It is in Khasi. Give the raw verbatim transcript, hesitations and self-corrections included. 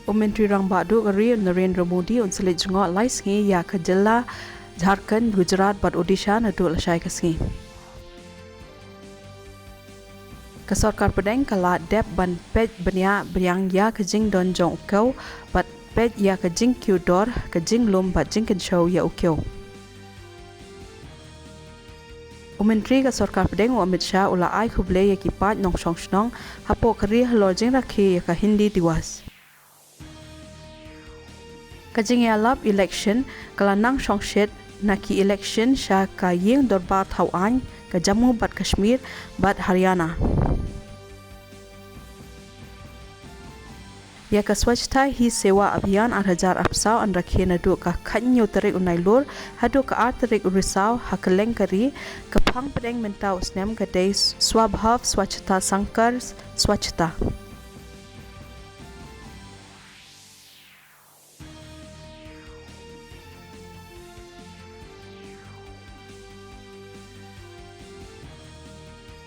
U Myntri Rangbah Duh ka ri u Narendra Modi un sa leit jngoh lai sngi ïa ka jylla Jharkhand, Gujarat bad Odisha naduh lashai ka sngi. Ka sorkar pdeng ka la dep ban peit bniah biang ïa ka jingdon jong u kew bad peit ïa ka jingkiew dor, ka jinglum bad jingkynshew ïa u kew. U Myntri ka sorkar pdeng u Amit Shah u la ai khublei ïa ki paid nongshong shnong hapoh ka ri halor jingrakhe ïa ka Hindi Diwas. Ka jingïalap election ka la nang shongshit na ki election sha ka ïing dorbar thaw aiñ ka Jammu bad Kashmir bad Haryana. Ïa ka Swachhata Hi Seva Abhiyan ar hajar arphew saw yn rakhe naduh ka khathynñiew tarik u Nailur haduh ka ar tarik u Risaw ha kylleng ka ri. Ka phang pdeng mynta u snem ka dei Swabhav Swachhata Sankalp Swachhata.